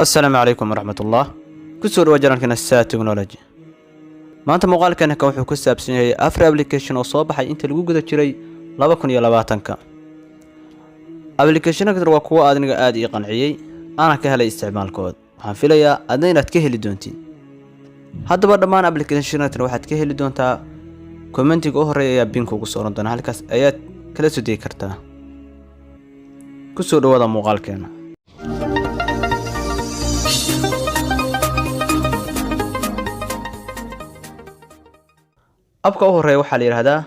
Asalaamu calaykum waraxmatullah. Kusoo dhawa channelkeena Saa Technology. Maanta muuqaalkeena kan wuxuu ku saabsan yahay afar application oo soo baxay inta lagu guda jiray 2020-ka. Applicationada waa kuwo adniga aada ii qanciyey, aana ka helay isticmaalkooda. Waxaan filayaa adna inaad ka heli doontiin. Haddaba dhammaan applicationadan waxaad ka heli doontaa commentiga u horeeya ayaa pin kugu soo oran doona, halkaas ayaad kala soo degi kartaa. Kusoo dhawaada muuqaalkeena. Appka u horeeya waxaa la yidhaahdaa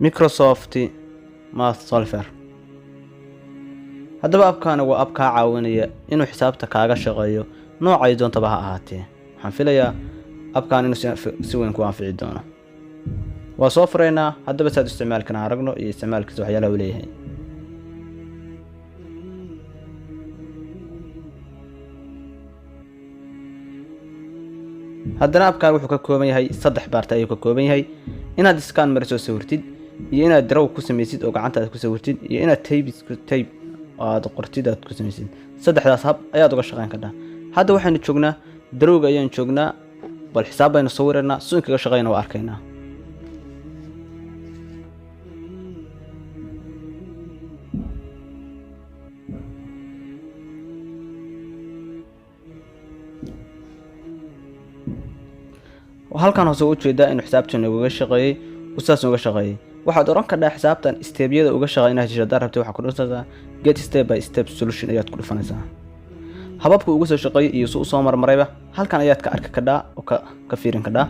Microsoft Math Solver. Haddaba appkaani waa app kaa caawinaya inuu xisaabta kaaga shaqeeyo, noocay doontaba ha ahaatee. Waxaan filayaa appkan inuu si weyn ku anfici doono. Waa soo furaynaa. Haddaba saad isticmaalkana aragno iyo isticmaalkiisa waxyaalaha uu leeyahay. Haddana appkan wuxuu ka kooban yahay saddex part ayuu ka kooban yahay: inaad scan mariso sawirtid, iyo inaad draw ku samaysid oo gacanta aad ku sawirtid, iyo inaad type aad qortid aad ku samaysid. Saddexdaas hab ayaad uga shaqeyn kartaa. Hadda waxaynu joognaa drawga ayaan joognaa. Bal xisaab baynu sawiraynaa, su inkaga shaqeyna waa arkaynaa. Halkan hoose ujeedaa inuu xisaabtan ugaga shaqeeyey, saas uga shaqeeyey. Waxaad oran kardhaa xisaabtan stepyada uga shaqeey inaad hesho haddaad rabtay, waxaad ku dhufanaysaa "Get step by step solution" ayaad ku dhufanaysaa. Hababka uga soo shaqeeyey iyo su usoo marmarayba halkan ayaad ka arki kardhaa oo ka fiirin kardhaa.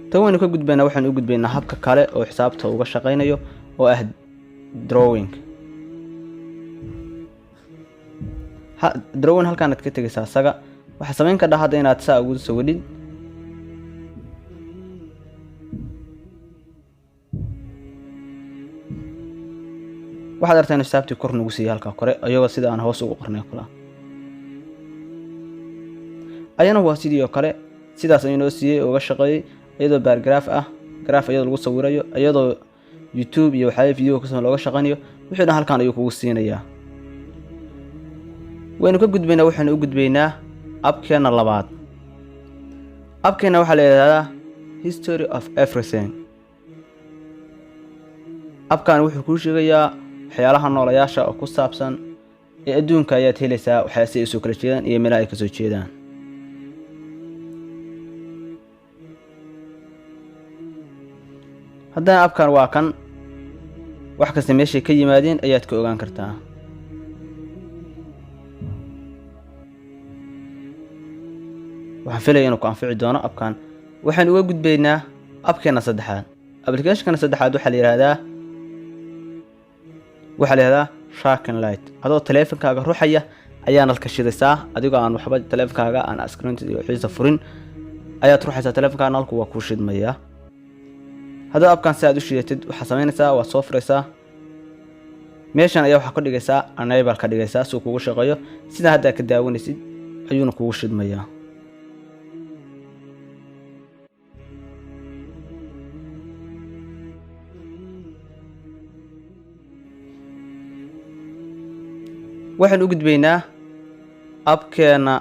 Tan waynu ka gudbaynaa. Waxaynu u gudbaynaa habka kale oo xisaabta uga shaqeynayo oo ah drawing. Drawing halkaanaad ka tegaysaa isaga. Waxaad samayn kardhaa hadda inaad saa ugu sawidhid. Waxaad aragtaa inu xisaabtii kor nagu siiyey halkaa kore, iyagoo sida aan hoos ugu qornay oo kale. Ayana waa sidii oo kale, sidaas ayuu noo siiyey oo uga shaqeeyey, iyadoo bar graph ah, graph iyadoo lagu sawirayo, iyadoo YouTube iyo waxyaaba video kasoo looga shaqeynayo. Wixii dhan halkan ayuu kugu siinayaa. Waynu ka gudbaynaa. Waxaynu u gudbaynaa appkeena labaad. Appkeena waxaa la yidhahdaa History of Everything. Appkan wuxuu kuu sheegayaa waxyaalaha noolayaasha oo ku saabsan ee adduunka ayaad helaysaa, waxyaa si ay usoo kala jeedaan iyo meelaha ay kasoo jeedaan. Haddana appkan waa kan, wax kasta meeshay ka yimaadeen ayaad ka ogaan kartaa. Waxaan filaya inuu ku anfici doono appkan. Waxaan uga gudbaynaa appkeena saddexaad. Applicationkana saddexaad waxaa la yihahdaa Shaking Light. Adoo taleefankaaga ruxaya ayaa nalka shidaysaa, adigoo aan waxba taleefankaaga aan screen iyo wixiisa furin ayaad ruxaysaa taleefankaaga, nalku waa kuu shidmayaa. Haddaba appkan si aad u shidatid, waxaad samaynaysaa waad soo furaysaa. Meeshan ayaa waxaa ka dhigaysaa enable ka dhigaysaa si uu kugu shaqeeyo. Sidaa hadda ka daawanaysid ayuuna kugu shidmayaa. Waxaan u gudbaynaa appkeena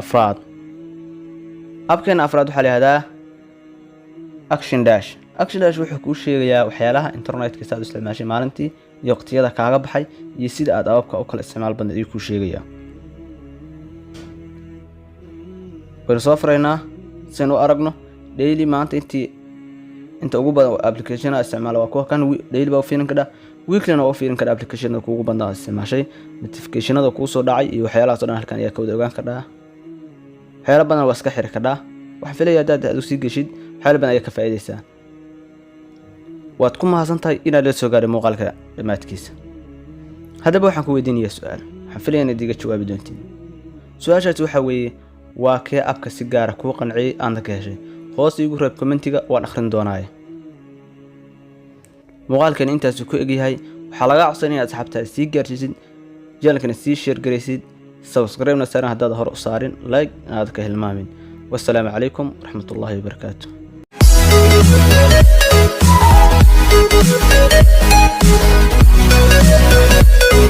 afraad. Appkeena afraad waxaa la yihahdaa Action Dash. Action Dash wuxuu kuu sheegayaa waxyaalaha internetka saad u isticmaashay maalintii iyo waqtiyada kaaga baxay iyo sida aad appabka u kala isticmaal badnayd ayuu kuu sheegayaa. Waynu soo furaynaa si aynu u aragno daily maanta intii inta ugu badan applicationada isticmaala waa kuwa kan. Daily baa u fiirin kadhaa, weeklyna waa u fiirin kadhaa. Applicationada kuugu badnaa isticmaashay, notificationada kuu soo dhacay iyo waxyaalahaas o dhan halkan ayaa ka wada ogaan kadhaa. Waxyaala badan waa iska xiri kadhaa. Waxaan filaya haddaad aad usii geshid, waxyaala badan ayaa ka faa'iidaysaa. Waad ku mahadsan tahay inaad la soo gaadhay muuqaalka dhammaadkiisa. Haddaba waxaan ku weydiinayaa su-aal. Waxaan filaya inaad iga jawaabi doontiin. Su-aashaasi waxaa weeye: waa kee appka si gaara kuu qanciyey aadna ka heshay? Hoos iigu reeb commentiga, waan akhrin doonaaye. Muuqaalkani intaasuu ku egyahay. Waxaa lagaa codsan inaad asxaabtaada sii gaarsiisid, channelkana sii share garaysid, subscribe-na saaran haddaad hore u saarin, like inaad ka hilmaamin. Wassalaamu calaykum waraxmatullaahi wabarakaatu. Thank you.